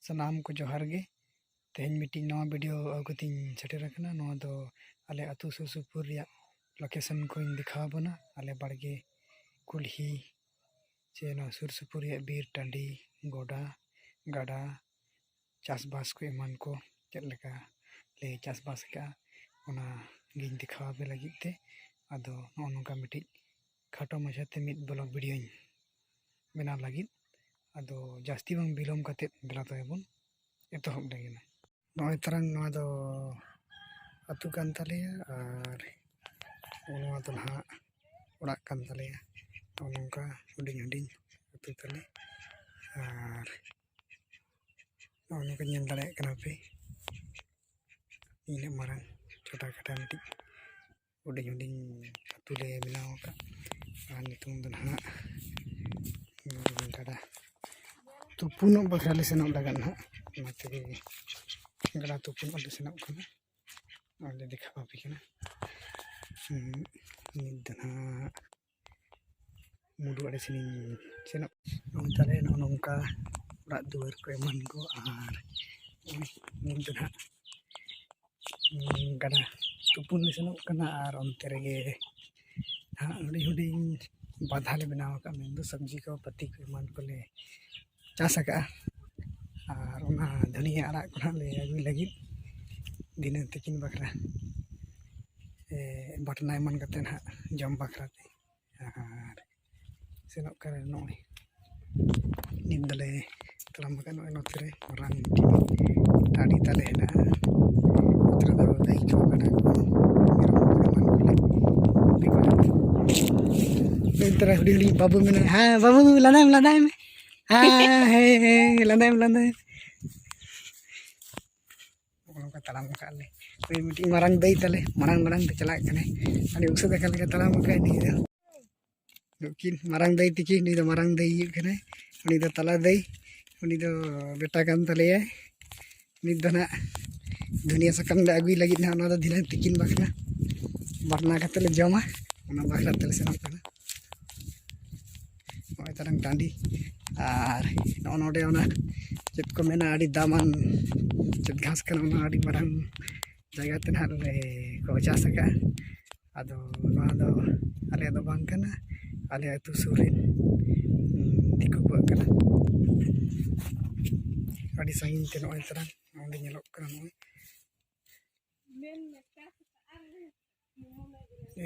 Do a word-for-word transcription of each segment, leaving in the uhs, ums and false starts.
ᱥᱟᱱᱟᱢ ᱠᱚ ᱡᱚᱦᱟᱨ ᱜᱮ᱾ ᱛᱮᱦᱮᱧ ᱢᱤᱫᱴᱤᱡ ᱱᱟᱣᱟ ᱵᱷᱤᱰᱤᱭᱳ ᱟᱹᱜᱩ ᱠᱟᱛᱮᱧ ᱥᱮᱴᱮᱨ ᱟᱠᱟᱱᱟ᱾ ᱱᱚᱣᱟ ᱫᱚ ᱟᱞᱮ ᱟᱹᱛᱩ ᱥᱩᱨ ᱥᱩᱯᱩᱨ ᱨᱮᱭᱟᱜ ᱞᱳᱠᱮᱥᱚᱱ ᱠᱚᱧ ᱫᱮᱠᱷᱟᱣ ᱟᱵᱚᱱᱟ᱾ ᱟᱞᱮ ᱵᱟᱲᱜᱮ, ᱠᱩᱞᱦᱤ, ᱪᱮ ᱱᱚᱣᱟ ᱥᱩᱨ ᱥᱩᱯᱩᱨ ᱨᱮᱭᱟᱜ ᱵᱤᱨ, ᱴᱟᱺᱰᱤ, ᱜᱚᱰᱟ, ᱜᱟᱰᱟ, ᱪᱟᱥᱵᱟᱥ ᱠᱚ ᱮᱢᱟᱱ ᱠᱚ ᱪᱮᱫ ᱞᱮᱠᱟ ᱞᱮ ᱪᱟᱥᱵᱟᱥ ᱟᱠᱟᱫᱼᱟ, ᱚᱱᱟ ᱜᱤᱧ ᱫᱮᱠᱷᱟᱣ ᱟᱯᱮ ᱞᱟᱹᱜᱤᱫ ᱛᱮ᱾ ᱟᱫᱚ ᱱᱚᱜᱼᱚ ᱱᱚᱝᱠᱟ ᱢᱤᱫᱴᱤᱡ ᱠᱷᱟᱴᱚ ᱢᱟᱪᱷᱟᱛᱮ ᱢᱤᱫ ᱵᱞᱚᱜ ᱵᱷᱤᱰᱤᱭᱳᱧ ᱵᱮᱱᱟᱣ ᱞᱟᱹᱜᱤᱫ᱾ ᱟᱫᱚ ᱡᱟᱹᱥᱛᱤ ᱵᱟᱝ ᱵᱤᱞᱚᱢ ᱠᱟᱛᱮᱫ ᱫᱮᱞᱟ ᱛᱚᱵᱮ ᱵᱚᱱ ᱮᱛᱚᱦᱚᱵ ᱞᱮᱜᱮ᱾ ᱱᱚᱜᱼᱚᱭ ᱛᱟᱨᱟᱝ ᱱᱚᱣᱟ ᱫᱚ ᱟᱹᱛᱩ ᱠᱟᱱ ᱛᱟᱞᱮᱭᱟ ᱟᱨ ᱱᱚᱣᱟ ᱫᱚ ᱱᱟᱦᱟᱜ ᱚᱲᱟᱜ ᱠᱟᱱ ᱛᱟᱞᱮᱭᱟ᱾ ᱱᱚᱜᱼᱚ ᱱᱚᱝᱠᱟ ᱦᱩᱰᱤᱧ ᱦᱩᱰᱤᱧ ᱟᱹᱛᱩ ᱛᱟᱞᱮ᱾ ᱟᱨ ᱱᱚᱜᱼᱚ ᱱᱚᱝᱠᱟ ᱧᱮᱞ ᱫᱟᱲᱮᱭᱟᱜ ᱠᱟᱱᱟ ᱯᱮ, ᱤᱱᱟᱹᱜ ᱢᱟᱨᱟᱝ ᱪᱷᱳᱴᱟ ᱠᱷᱟᱴᱟ ᱢᱤᱫᱴᱤᱡ ᱦᱩᱰᱤᱧ ᱦᱩᱰᱤᱧ ᱟᱹᱛᱩ ᱞᱮ ᱵᱮᱱᱟᱣ ᱟᱠᱟᱫ᱾ ᱟᱨ ᱱᱤᱛᱚᱝ ᱫᱚ ᱱᱟᱦᱟᱜ, ᱩᱸ, ᱜᱟᱰᱟ ᱛᱩᱯᱩᱱᱚᱜ ᱵᱟᱠᱷᱨᱟ ᱞᱮ ᱥᱮᱱᱚᱜ ᱞᱟᱹᱜᱤᱫ ᱱᱟᱦᱟᱜ, ᱚᱱᱟ ᱛᱮᱜᱮ ᱜᱟᱰᱟ ᱛᱩᱯᱩᱱᱚᱜ ᱞᱮ ᱥᱮᱱᱚᱜ ᱠᱟᱱᱟ᱾ ᱟᱨ ᱞᱮ ᱫᱮᱠᱷᱟᱣ ᱟᱯᱮ ᱠᱟᱱᱟ᱾ ᱩᱸ, ᱱᱤᱛ ᱫᱚ ᱱᱟᱦᱟᱜ ᱢᱩᱰᱩ ᱟᱲᱮ ᱥᱮᱱᱤᱧ ᱥᱮᱱᱚᱜ᱾ ᱱᱚᱜᱼᱚᱭ ᱛᱟᱞᱮ ᱱᱚᱜᱼᱚ ᱱᱚᱝᱠᱟ ᱚᱲᱟᱜ ᱫᱩᱣᱟᱹᱨ ᱠᱚ ᱮᱢᱟᱱ ᱠᱚ, ᱟᱨ ᱱᱚᱜᱼᱚᱭ ᱱᱤᱛ ᱫᱚ ᱱᱟᱦᱟᱜ ᱜᱟᱰᱟ ᱛᱩᱯᱩᱱ ᱞᱮ ᱥᱮᱱᱚᱜ ᱠᱟᱱᱟ᱾ ᱟᱨ ᱚᱱᱛᱮ ᱨᱮᱜᱮ ᱦᱟᱸᱜ ᱦᱩᱰᱤᱧ ᱦᱩᱰᱤᱧ ᱵᱟᱫᱷᱟ ᱞᱮ ᱵᱮᱱᱟᱣ ᱟᱠᱟᱫᱼᱟ, ᱢᱮᱱᱫᱚ ᱥᱚᱵᱽᱡᱤ ᱠᱚ, ᱯᱟᱹᱛᱤ ᱠᱚ ᱮᱢᱟᱱ ᱠᱚᱞᱮ ᱪᱟᱥ ᱟᱠᱟᱫᱼᱟ᱾ ᱟᱨ ᱚᱱᱟ ᱫᱷᱩᱱᱤᱭᱟᱹ ᱟᱲᱟᱜ ᱠᱚ ᱱᱟᱦᱟᱜ ᱞᱮ ᱟᱹᱜᱩᱭ ᱞᱟᱹᱜᱤᱫ ᱫᱤᱱᱟᱹᱢ ᱛᱤᱠᱤᱱ ᱵᱟᱠᱷᱨᱟ, ᱮ, ᱵᱟᱴᱱᱟ ᱮᱢᱟᱱ ᱠᱟᱛᱮ ᱱᱟᱦᱟᱜ ᱡᱚᱢ ᱵᱟᱠᱷᱨᱟ ᱛᱮ᱾ ᱟᱨ ᱥᱮᱱᱚᱜ ᱠᱟᱱᱟ ᱱᱚᱜᱼᱚᱭ᱾ ᱱᱤᱛ ᱫᱚᱞᱮ ᱛᱟᱲᱟᱢ ᱟᱠᱟᱫ ᱱᱚᱜᱼᱚᱭ ᱱᱚᱛᱮ ᱨᱮ ᱢᱟᱨᱟᱝ ᱢᱤᱫᱴᱤᱡ ᱴᱟᱺᱰᱤ ᱛᱟᱞᱮ ᱦᱮᱱᱟᱜᱼᱟ᱾ ᱱᱚᱛᱮ ᱨᱮᱫᱚ ᱜᱟᱹᱭ ᱠᱚ, ᱠᱟᱰᱟ ᱠᱚ, ᱢᱮᱨᱚᱢ ᱠᱚ, ᱮᱢᱟᱱ ᱠᱚᱞᱮ ᱜᱩᱯᱤ ᱠᱚᱣᱟ᱾ ᱱᱚᱛᱮ ᱨᱮ ᱦᱩᱰᱤᱧ ᱦᱩᱰᱤᱧ ᱵᱟᱹᱵᱩ ᱢᱮᱱᱟᱭᱟ᱾ ᱦᱮᱸ ᱵᱟᱹᱵᱩ, ᱞᱟᱸᱫᱟᱭ ᱢᱮ, ᱞᱟᱸᱫᱟᱭ ᱢᱮ᱾ ᱦᱮᱸ, ᱦᱮᱸ, ᱦᱮᱸ, ᱞᱟᱸᱫᱟᱭ ᱢᱮ, ᱞᱟᱸᱫᱟᱭ ᱢᱮ᱾ ᱱᱚᱜᱼᱚ ᱱᱚᱝᱠᱟ ᱛᱟᱲᱟᱢ ᱟᱠᱟᱫ ᱞᱮ᱾ ᱱᱩᱭ ᱢᱤᱫᱴᱤᱡ ᱢᱟᱨᱟᱝ ᱫᱟᱹᱭ ᱛᱟᱞᱮ, ᱢᱟᱲᱟᱝ ᱢᱟᱲᱟᱝ ᱛᱮ ᱪᱟᱞᱟᱜ ᱠᱟᱱᱟᱭ᱾ ᱟᱹᱰᱤ ᱩᱥᱟᱹᱫ ᱟᱠᱟᱱ ᱞᱮᱠᱟ ᱛᱟᱲᱟᱢ ᱟᱠᱟᱫ ᱱᱤᱭᱟᱹ ᱫᱚ᱾ ᱱᱩᱠᱤᱱ ᱢᱟᱨᱟᱝ ᱫᱟᱹᱭ ᱛᱤᱠᱤᱱ, ᱱᱩᱭ ᱫᱚ ᱢᱟᱨᱟᱝ ᱫᱟᱹᱭ ᱦᱩᱭᱩᱜ ᱠᱟᱱᱟᱭ, ᱩᱱᱤ ᱫᱚ ᱛᱟᱞᱟ ᱫᱟᱹᱭ, ᱩᱱᱤ ᱫᱚ ᱵᱮᱴᱟ ᱠᱟᱱ ᱛᱟᱞᱮᱭᱟᱭ᱾ ᱱᱤᱛ ᱫᱚ ᱱᱟᱜ ᱫᱷᱩᱱᱤᱭᱟᱹ ᱥᱟᱠᱟᱢ ᱞᱮ ᱟᱹᱜᱩᱭ ᱞᱟᱹᱜᱤᱫ ᱱᱟᱜ, ᱚᱱᱟ ᱫᱚ ᱫᱷᱤᱱᱟᱹᱝ ᱛᱤᱠᱤᱱ ᱵᱟᱠᱷᱨᱟ ᱵᱟᱴᱱᱟ ᱠᱟᱛᱮ ᱞᱮ ᱡᱚᱢᱟ, ᱚᱱᱟ ᱵᱟᱠᱷᱨᱟ ᱛᱮᱞᱮ ᱥᱮᱱᱚᱜ ᱠᱟᱱᱟ᱾ ᱱᱚᱜᱼᱚᱭ ᱛᱟᱞᱟᱝ ᱴᱟᱺᱰᱤ, ᱟᱨ ᱱᱚᱜᱼᱚ ᱱᱚᱰᱮ ᱚᱱᱟ ᱪᱮᱫ ᱠᱚ ᱢᱮᱱᱟ, ᱟᱹᱰᱤ ᱫᱟᱢᱟᱱ ᱪᱮᱫ ᱜᱷᱟᱥ ᱠᱟᱱᱟ, ᱚᱱᱟ ᱟᱹᱰᱤ ᱢᱟᱨᱟᱝ ᱡᱟᱭᱜᱟ ᱛᱮ ᱱᱟᱦᱟᱜ ᱞᱮ ᱠᱚ ᱪᱟᱥ ᱟᱠᱟᱫᱼᱟ᱾ ᱟᱫᱚ ᱱᱚᱣᱟ ᱫᱚ ᱟᱞᱮᱭᱟᱜ ᱫᱚ ᱵᱟᱝ ᱠᱟᱱᱟ, ᱟᱞᱮ ᱟᱹᱛᱩ ᱥᱩᱨ ᱨᱮᱱ ᱫᱤᱠᱩ ᱠᱚᱣᱟᱜ ᱠᱟᱱᱟ᱾ ᱟᱹᱰᱤ ᱥᱟᱺᱜᱤᱧ ᱛᱮ ᱱᱚᱜᱼᱚᱭ ᱛᱟᱨᱟ ᱚᱸᱰᱮ ᱧᱮᱞᱚᱜ ᱠᱟᱱᱟ᱾ ᱱᱚᱜᱼᱚᱭ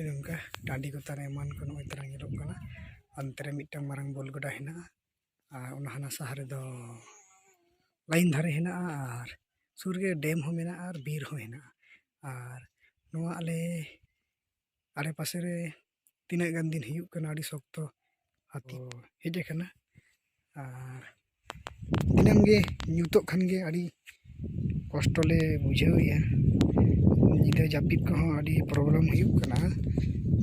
ᱱᱚᱝᱠᱟ ᱴᱟᱺᱰᱤ ᱠᱚ ᱛᱟᱨᱟ ᱮᱢᱟᱱ ᱠᱚ ᱱᱚᱜᱼᱚᱭ ᱛᱟᱨᱟ ᱧᱮᱞᱚᱜ ᱠᱟᱱᱟ᱾ ᱚᱱᱛᱮ ᱨᱮ ᱢᱤᱫᱴᱟᱝ ᱢᱟᱨᱟᱝ ᱵᱚᱞ ᱜᱚᱰᱟ ᱦᱮᱱᱟᱜᱼᱟ᱾ ᱟᱨ ᱚᱱᱟ ᱦᱟᱱᱟ ᱥᱟᱦᱟ ᱨᱮᱫᱚ ᱞᱟᱭᱤᱱ ᱫᱷᱟᱨᱮ ᱦᱮᱱᱟᱜᱼᱟ, ᱟᱨ ᱥᱩᱨ ᱨᱮ ᱰᱮᱢ ᱦᱚᱸ ᱢᱮᱱᱟᱜᱼᱟ ᱟᱨ ᱵᱤᱨ ᱦᱚᱸ ᱦᱮᱱᱟᱜᱼᱟ᱾ ᱟᱨ ᱱᱚᱣᱟ ᱟᱞᱮ ᱟᱲᱮ ᱯᱟᱥᱮ ᱨᱮ ᱛᱤᱱᱟᱹᱜ ᱜᱟᱱ ᱫᱤᱱ ᱦᱩᱭᱩᱜ ᱠᱟᱱᱟ, ᱟᱹᱰᱤ ᱥᱚᱠᱛᱚ ᱦᱟᱹᱛᱤ ᱠᱚ ᱦᱮᱡ ᱟᱠᱟᱱᱟ᱾ ᱟᱨ ᱫᱤᱱᱟᱹᱢ ᱜᱮ ᱧᱩᱛᱚᱜ ᱠᱷᱟᱱ ᱜᱮ ᱟᱹᱰᱤ ᱠᱚᱥᱴᱚ ᱞᱮ ᱵᱩᱡᱷᱟᱹᱣᱮᱫᱼᱟ᱾ ᱧᱤᱫᱟᱹ ᱡᱟᱹᱯᱤᱫ ᱠᱚᱦᱚᱸ ᱟᱹᱰᱤ ᱯᱨᱚᱵᱞᱮᱢ ᱦᱩᱭᱩᱜ ᱠᱟᱱᱟ᱾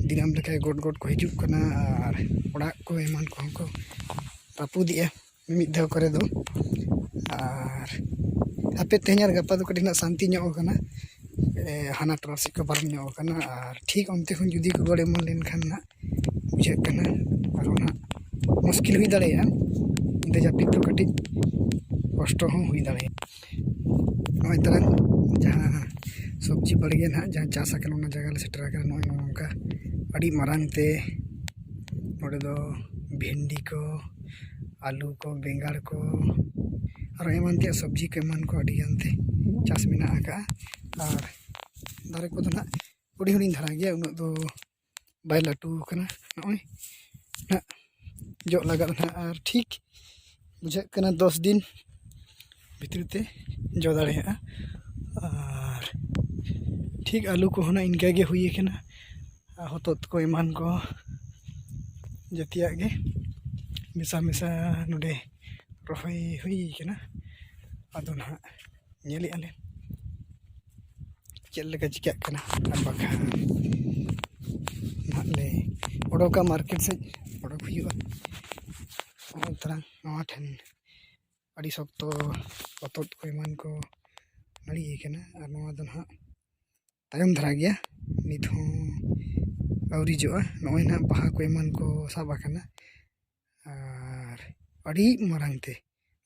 ᱫᱤᱱᱟᱹᱢ ᱞᱮᱠᱟ ᱜᱚᱴ ᱜᱚᱴ ᱠᱚ ᱦᱤᱡᱩᱜ ᱠᱟᱱᱟ ᱟᱨ ᱚᱲᱟᱜ ᱠᱚ ᱮᱢᱟᱱ ᱠᱚᱦᱚᱸ ᱠᱚ ᱨᱟᱹᱯᱩᱫᱮᱜᱼᱟ ᱢᱤᱢᱤᱫ ᱫᱷᱟᱣ ᱠᱚᱨᱮ ᱫᱚ᱾ ᱟᱨ ᱦᱟᱯᱮ, ᱛᱮᱦᱮᱧ ᱟᱨ ᱜᱟᱯᱟ ᱫᱚ ᱠᱟᱹᱴᱤᱡ ᱱᱟᱜ ᱥᱟᱱᱛᱤ ᱧᱚᱜ ᱟᱠᱟᱱᱟ᱾ ᱮ, ᱦᱟᱱᱟ ᱴᱚᱞᱟ ᱥᱮᱫ ᱠᱚ ᱯᱟᱨᱚᱢ ᱧᱚᱜ ᱟᱠᱟᱱᱟ᱾ ᱟᱨ ᱴᱷᱤᱠ ᱚᱱᱛᱮ ᱠᱷᱚᱱ ᱡᱩᱫᱤ ᱠᱚ ᱜᱚᱲ ᱮᱢᱟᱱ ᱞᱮᱱᱠᱷᱟᱱ ᱱᱟᱜ ᱵᱩᱡᱷᱟᱹᱜ ᱠᱟᱱᱟ ᱟᱨᱦᱚᱸ ᱱᱟᱜ ᱢᱩᱥᱠᱤᱞ ᱦᱩᱭ ᱫᱟᱲᱮᱭᱟᱜᱼᱟ᱾ ᱧᱤᱫᱟᱹ ᱡᱟᱹᱯᱤᱫ ᱫᱚ ᱠᱟᱹᱴᱤᱡ ᱠᱚᱥᱴᱚ ᱦᱚᱸ ᱦᱩᱭ ᱫᱟᱲᱮᱭᱟᱜᱼᱟ᱾ ᱱᱚᱜᱼᱚᱭ ᱛᱟᱞᱟᱝ ᱡᱟᱦᱟᱸ ᱥᱚᱵᱽᱡᱤ ᱵᱟᱲᱜᱮ ᱱᱟᱜ ᱡᱟᱦᱟᱸ ᱪᱟᱥ ᱟᱠᱟᱱᱟ, ᱚᱱᱟ ᱡᱟᱭᱜᱟ ᱞᱮ ᱥᱮᱴᱮᱨ ᱟᱠᱟᱱᱟ᱾ ᱱᱚᱜᱼᱚᱭ ᱱᱚᱝᱠᱟ ᱟᱹᱰᱤ ᱢᱟᱨᱟᱝ ᱛᱮ ᱱᱚᱰᱮ ᱫᱚ ᱵᱷᱮᱱᱰᱤ ᱠᱚ, ᱟᱹᱞᱩ ᱠᱚ, ᱵᱮᱸᱜᱟᱲ ᱠᱚ, ᱟᱨᱚ ᱮᱢᱟᱱ ᱛᱮᱭᱟᱜ ᱥᱚᱵᱽᱡᱤ ᱠᱚ ᱮᱢᱟᱱ ᱠᱚ ᱟᱹᱰᱤ ᱜᱟᱱ ᱛᱮ ᱪᱟᱥ ᱢᱮᱱᱟᱜ ᱟᱠᱟᱫᱼᱟ᱾ ᱟᱨ ᱫᱟᱨᱮ ᱠᱚᱫᱚ ᱱᱟᱜ ᱦᱩᱰᱤᱧ ᱦᱩᱰᱤᱧ ᱫᱷᱟᱨᱟ ᱜᱮᱭᱟ, ᱩᱱᱟᱹᱜ ᱫᱚ ᱵᱟᱭ ᱞᱟᱹᱴᱩ ᱟᱠᱟᱱᱟ᱾ ᱱᱚᱜᱼᱚᱭ ᱱᱟᱜ ᱡᱚᱜ ᱞᱟᱜᱟᱜ ᱱᱟᱜ, ᱟᱨ ᱴᱷᱤᱠ ᱵᱩᱡᱷᱟᱹᱜ ᱠᱟᱱᱟ ᱫᱚᱥ ᱫᱤᱱ ᱵᱷᱤᱛᱨᱤ ᱛᱮ ᱡᱚ ᱫᱟᱲᱮᱭᱟᱜᱼᱟ᱾ ᱟᱨ ᱴᱷᱤᱠ ᱟᱹᱞᱩ ᱠᱚᱦᱚᱸ ᱱᱟᱜ ᱤᱱᱠᱟᱹ ᱜᱮ ᱦᱩᱭ ᱟᱠᱟᱱᱟ, ᱟᱨ ᱦᱚᱛᱚᱫ ᱠᱚ ᱮᱢᱟᱱ ᱠᱚ ᱡᱚᱛᱚᱣᱟᱜ ᱜᱮ ᱢᱮᱥᱟ ᱢᱮᱥᱟ ᱱᱚᱰᱮ ᱨᱚᱦᱚᱭ ᱦᱩᱭ ᱠᱟᱱᱟ᱾ ᱟᱫᱚ ᱱᱟᱦᱟᱜ ᱧᱮᱞᱮᱫᱼᱟ ᱞᱮ ᱪᱮᱫ ᱞᱮᱠᱟ ᱪᱤᱠᱟᱹᱜ ᱠᱟᱱᱟ, ᱟᱨ ᱵᱟᱠᱷᱟᱱ ᱱᱟᱦᱟᱜ ᱞᱮ ᱚᱰᱚᱠᱟ ᱢᱟᱨᱠᱮᱴ ᱥᱮᱫ, ᱚᱰᱚᱠ ᱦᱩᱭᱩᱜᱼᱟ᱾ ᱱᱚᱜᱼᱚᱭ ᱛᱟᱞᱟᱝ ᱱᱚᱣᱟ ᱴᱷᱮᱱ ᱟᱹᱰᱤ ᱥᱚᱠᱛᱚ ᱦᱚᱛᱚᱫ ᱠᱚ ᱮᱢᱟᱱ ᱠᱚ ᱱᱟᱹᱲᱤ ᱠᱟᱱᱟ, ᱟᱨ ᱱᱚᱣᱟ ᱫᱚ ᱱᱟᱦᱟᱜ ᱛᱟᱭᱚᱢ ᱫᱷᱟᱨᱟ ᱜᱮᱭᱟ, ᱱᱤᱛ ᱦᱚᱸ ᱟᱹᱣᱨᱤ ᱡᱚᱜᱼᱟ᱾ ᱱᱚᱜᱼᱚᱭ ᱱᱟᱦᱟᱜ ᱵᱟᱦᱟ ᱠᱚ ᱮᱢᱟᱱ ᱠᱚ ᱥᱟᱵ ᱟᱠᱟᱱᱟ, ᱟᱨ ᱟᱹᱰᱤ ᱢᱟᱨᱟᱝ ᱛᱮ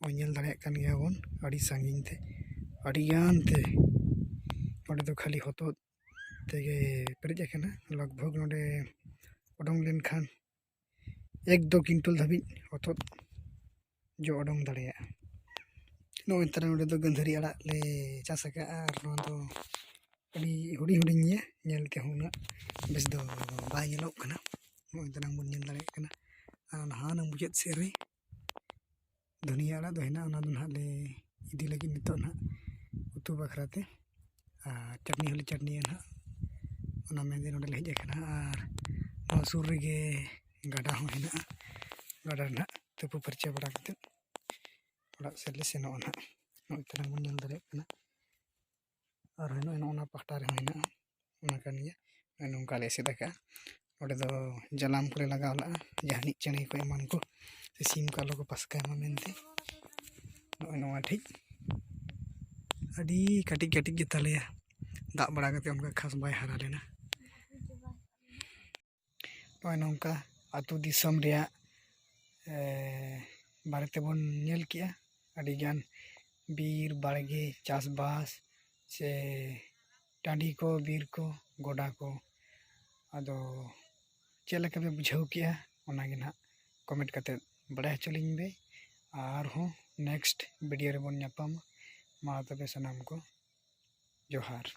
ᱱᱚᱜᱼᱚᱭ ᱧᱮᱞ ᱫᱟᱲᱮᱭᱟᱜ ᱠᱟᱱ ᱜᱮᱭᱟ ᱵᱚᱱ, ᱟᱹᱰᱤ ᱥᱟᱺᱜᱤᱧ ᱛᱮ, ᱟᱹᱰᱤ ᱜᱟᱱ ᱛᱮ᱾ ᱱᱚᱸᱰᱮ ᱫᱚ ᱠᱷᱟᱹᱞᱤ ᱦᱚᱛᱚᱫ ᱛᱮᱜᱮ ᱯᱮᱨᱮᱡ ᱟᱠᱟᱱᱟ᱾ ᱞᱟᱜᱽ ᱵᱷᱟᱜᱽ ᱱᱚᱸᱰᱮ ᱚᱰᱚᱝ ᱞᱮᱱᱠᱷᱟᱱ ᱮᱠ ᱫᱩ ᱠᱩᱭᱤᱱᱴᱟᱞ ᱫᱷᱟᱹᱵᱤᱡ ᱦᱚᱛᱚᱫ ᱡᱚ ᱚᱰᱚᱝ ᱫᱟᱲᱮᱭᱟᱜᱼᱟ᱾ ᱱᱚᱜᱼᱚᱭ ᱛᱟᱨᱟ ᱱᱚᱸᱰᱮ ᱫᱚ ᱜᱟᱹᱫᱷᱟᱹᱨᱤ ᱟᱲᱟᱜ ᱞᱮ ᱪᱟᱥ ᱟᱠᱟᱫᱼᱟ, ᱟᱨ ᱱᱚᱣᱟ ᱫᱚ ᱟᱹᱰᱤ ᱦᱩᱰᱤᱧ ᱦᱩᱰᱤᱧ ᱜᱮᱭᱟ, ᱧᱮᱞ ᱛᱮᱦᱚᱸ ᱩᱱᱟᱹᱜ ᱵᱮᱥ ᱫᱚ ᱵᱟᱭ ᱧᱮᱞᱚᱜ ᱠᱟᱱᱟ᱾ ᱱᱚᱜᱼᱚᱭ ᱛᱟᱨᱟ ᱵᱚᱱ ᱧᱮᱞ ᱫᱟᱲᱮᱭᱟᱜ ᱠᱟᱱᱟ᱾ ᱟᱨ ᱦᱟᱱᱟ ᱢᱩᱪᱟᱹᱫ ᱥᱮᱫ ᱨᱮ ᱫᱷᱩᱱᱤᱭᱟᱹ ᱟᱲᱟᱜ ᱫᱚ ᱦᱮᱱᱟᱜᱼᱟ, ᱚᱱᱟ ᱫᱚ ᱱᱟᱦᱟᱜ ᱞᱮ ᱤᱫᱤ ᱞᱟᱹᱜᱤᱫ ᱱᱤᱛᱚᱜ ᱱᱟᱦᱟᱜ ᱩᱛᱩ ᱵᱟᱠᱷᱨᱟ ᱛᱮ᱾ ᱟᱨ ᱪᱟᱹᱴᱱᱤ ᱦᱚᱸᱞᱮ ᱪᱟᱹᱴᱱᱤᱭᱟ ᱱᱟᱦᱟᱜ, ᱚᱱᱟ ᱢᱮᱱᱛᱮ ᱱᱚᱸᱰᱮ ᱞᱮ ᱦᱮᱡ ᱟᱠᱟᱱᱟ᱾ ᱟᱨ ᱱᱚᱣᱟ ᱥᱩᱨ ᱨᱮᱜᱮ ᱜᱟᱰᱟ ᱦᱚᱸ ᱦᱮᱱᱟᱜᱼᱟ᱾ ᱜᱟᱰᱟ ᱨᱮ ᱱᱟᱦᱟᱜ ᱛᱩᱯᱩ ᱯᱷᱟᱨᱪᱟ ᱵᱟᱲᱟ ᱠᱟᱛᱮᱫ ᱚᱲᱟᱜ ᱥᱮᱫ ᱞᱮ ᱥᱮᱱᱚᱜᱼᱟ ᱱᱟᱦᱟᱜ᱾ ᱱᱚᱜᱼᱚᱭ ᱛᱟᱞᱟᱝ ᱵᱚᱱ ᱧᱮᱞ ᱫᱟᱲᱮᱭᱟᱜ ᱠᱟᱱᱟ᱾ ᱟᱨ ᱱᱚᱜᱼᱚᱭ ᱱᱚᱜᱼᱚ ᱱᱚᱣᱟ ᱯᱟᱦᱴᱟ ᱨᱮᱦᱚᱸ ᱦᱮᱱᱟᱜᱼᱟ, ᱚᱱᱟ ᱠᱟᱱ ᱜᱮᱭᱟ᱾ ᱱᱚᱜᱼᱚᱭ ᱱᱚᱝᱠᱟ ᱞᱮ ᱮᱥᱮᱫ ᱟᱠᱟᱫᱼᱟ᱾ ᱱᱚᱸᱰᱮ ᱫᱚ ᱡᱟᱞᱟᱢ ᱠᱚᱞᱮ ᱞᱟᱜᱟᱣ ᱞᱟᱜᱼᱟ, ᱡᱟᱦᱟᱱᱤᱡ ᱪᱮᱬᱮ ᱠᱚ ᱮᱢᱟᱱ ᱠᱚ ᱥᱮ ᱥᱤᱢ ᱠᱚ ᱟᱞᱚ ᱠᱚ ᱯᱟᱥᱠᱟᱭ ᱢᱟ ᱢᱮᱱᱛᱮ᱾ ᱱᱚᱜᱼᱚᱭ ᱱᱚᱣᱟ ᱴᱷᱮᱡ ᱟᱹᱰᱤ ᱠᱟᱹᱴᱤᱡ ᱠᱟᱹᱴᱤᱡ ᱜᱮᱛᱟᱞᱮᱭᱟ, ᱫᱟᱜ ᱵᱟᱲᱟ ᱠᱟᱛᱮ ᱚᱱᱠᱟ ᱠᱷᱟᱥ ᱵᱟᱭ ᱦᱟᱨᱟ ᱞᱮᱱᱟ᱾ ᱱᱚᱜᱼᱚᱭ ᱱᱚᱝᱠᱟ ᱟᱹᱛᱩ ᱫᱤᱥᱚᱢ ᱨᱮᱭᱟᱜ, ᱮ, ᱵᱟᱨᱮ ᱛᱮᱵᱚᱱ ᱧᱮᱞ ᱠᱮᱜᱼᱟ᱾ ᱟᱹᱰᱤᱜᱟᱱ ᱵᱤᱨ ᱵᱟᱲᱜᱮ, ᱪᱟᱥᱵᱟᱥ ᱥᱮ ᱴᱟᱺᱰᱤ ᱠᱚ, ᱵᱤᱨ ᱠᱚ, ᱜᱚᱰᱟ ᱠᱚ᱾ ᱟᱫᱚ ᱪᱮᱫ ᱞᱮᱠᱟ ᱯᱮ ᱵᱩᱡᱷᱟᱹᱣ ᱠᱮᱜᱼᱟ, ᱚᱱᱟᱜᱮ ᱱᱟᱦᱟᱜ ᱠᱚᱢᱮᱱᱴ ᱠᱟᱛᱮᱫ ᱵᱟᱲᱟᱭ ᱦᱚᱪᱚ ᱞᱤᱧ ᱯᱮ᱾ ᱟᱨᱦᱚᱸ ᱱᱮᱠᱥᱴ ᱵᱷᱤᱰᱤᱭᱳ ᱨᱮᱵᱚᱱ ᱧᱟᱯᱟᱢᱟ᱾ ᱢᱟ ᱛᱚᱵᱮ ᱥᱟᱱᱟᱢ ᱠᱚ ᱡᱚᱦᱟᱨ᱾